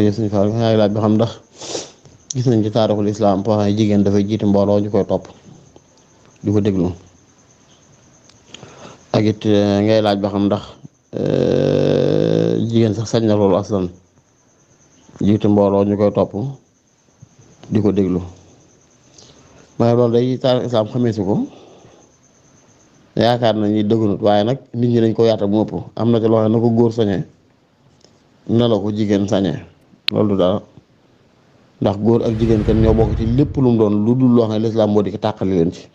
jërëjëf suñu Fall yaa ngi laaj ba xam ndax gis nañ ci taarixul islam foo xam ne jigéen dafay jiite mbooloo ñu koy topp di ko déglu ak it ngay laaj ba xam ndax jigéen sax sañ na loolu aslan jiite mbooloo ñu koy topp di ko déglu mais loolu day taarix islam xamee su ko yaakaar nañ ni dëggunut waaye nag nit ñi dañ ko yaatal mu ëpp am na ci loo xam ne na ko góor sañee na la ko jigéen sañee loolu du dara ndax góor ak jigéen kan ñoo bokk ci lépp lu mu doon lu dul loo xam ne lislaam moo di ko tàqali leen ci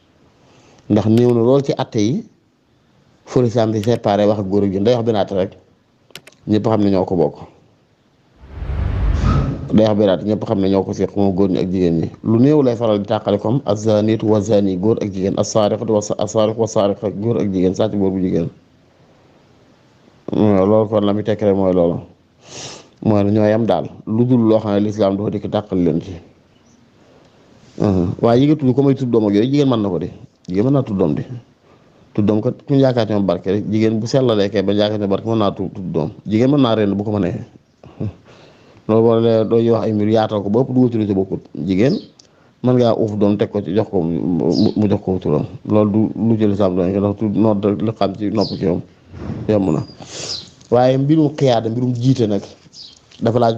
ndax néew na lool ci atte yi fu lislaam di séparé wax ak góor ak jigéen day wax benn atte rek ñëpp xam ne ñoo ko bokk day wax benn atte ñëpp xam ne ñoo ko seq moom góor ñi ak jigéen ñi lu néew lay faral di tàqali comme az-zaanitu wa zaani góor ak jigéen as-saariqatu wa saariqa góor ak jigéen sàcc góor bu jigéen loolu kon la muy tekk rek mooy loolu mooy ne ñooy am daal lu dul loo xam ne lislaam dafa dikk tàqal leen ci waaye yi nga tudd ko may tudd doom ak yooyu jigéen mën na ko de jigéen mën naa tudd doom de tudd doom kat ku ñu yaakaar ñoom barke rek jigéen bu sellalee kay ba yaakaar ñoom barke mën naa tudd doom jigéen mën naa rend bu ko mënee loolu boo lee doo wax ay mbir yaatal ko ba ëpp dugal ci bokkut jigéen mën ngaa uuf doom teg ko ci jox ko mu jox ko turam loolu du lu ci lislaam doon ndax tudd noot li xam ci nopp ci yow yomb na waaye mbirum xiyaada mbirum jiite nag dafa laaj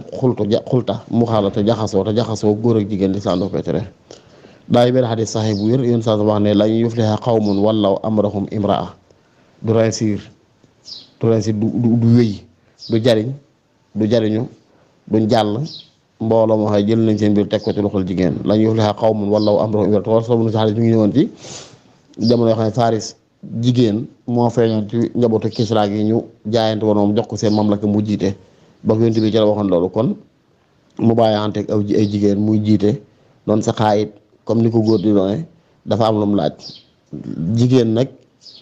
xulta mu xaala te jaxasoo góor ak jigéen lislaam dafa koy tere daay benn xadis saxee bu wér yoon saa wax ne la ñu yufliha qawmun wallaw amrahum imraa du réussir du wéy du jariñ du jariñu duñ jàll mbooloo moo xam jël nañ seen mbir teg ko ci loxol jigéen la ñu yufliha qawmun wallaw amrahum imraa te war soo na si xadis mi ngi ñëwoon ci jamono yoo xam ne Faris jigéen moo feeñoon ci njabootu Kisra gi ñu jaayante woon moom jox ko seen mamlaka mu jiite ba ko yonent bi ci la waxoon loolu kon mu bàyyanteeg ay jigéen muy jiite doon sa xaayit comme ni ko góor di doone dafa am lu mu laaj jigéen nag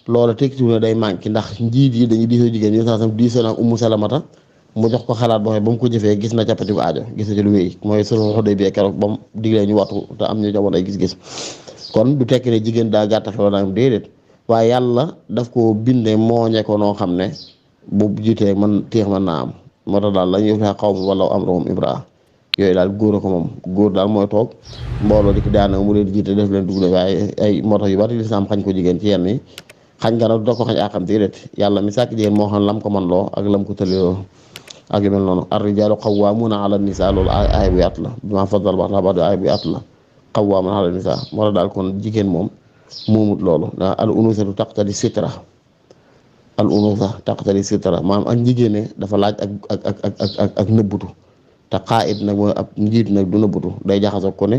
loola tekkiwul ne day manqué ndax njiit yi dañuy diisoo jigéen yi sax diisoo na Ummu Salamata mu jox ko xalaat boo xam ne ba mu ko jëfee gis na cappati ko aajo gis na ci lu wéy mooy sunu xodde bi keroog ba mu diglee ñu wattu te am ñu jamono ay gis-gis kon du tekki ne jigéen daa gàtt xew naa déedéet waaye yàlla daf ko bindee mooñe ko noo xam ne bu jiitee man téex mën naa am moo tax daal la ñuy fexe xaw ma wala amrahum imraa yooyu daal góor a ko moom góor daal mooy toog mbooloo di ko daana mu leen jiite def leen dugg waaye ay moo tax yu bari lislaam xañ ko jigéen ci yenn yi xañ nga nag doo ko xañ àqam déedéet yàlla mi sàkk jigéen moo xam lam ko man loo ak lam ko tëliloo ak yu mel noonu ar-rijaalu qawwaamuuna ala nisaa loolu aay bu yaatu la bimaa faddala ba'duhum alaa ba'din aay bu yaatu la qawwaamuuna ala nisaa moo tax daal kon jigéen moom moomut loolu ndax al unuusatu taqtadi sitra maanaam ak njigéene dafa laaj ak nëbbutu te xaayit nag mooy ab njiit nag du nëbbutu day jaxasoo ku ne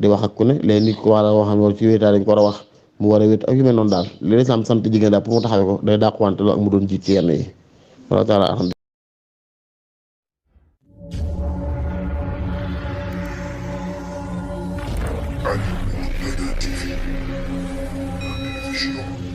di wax ak ku ne léegi nit ko war a wax ci wéetaa dañ ko war a wax mu war a wéet ak yu mel noonu daal li lislaam sant jigéen daal pour mu taxawee ko day dàquwante loolu ak mu doon jiit ci yenn yi wala taala alhamdulilah Aliou Dakar TV, la télévision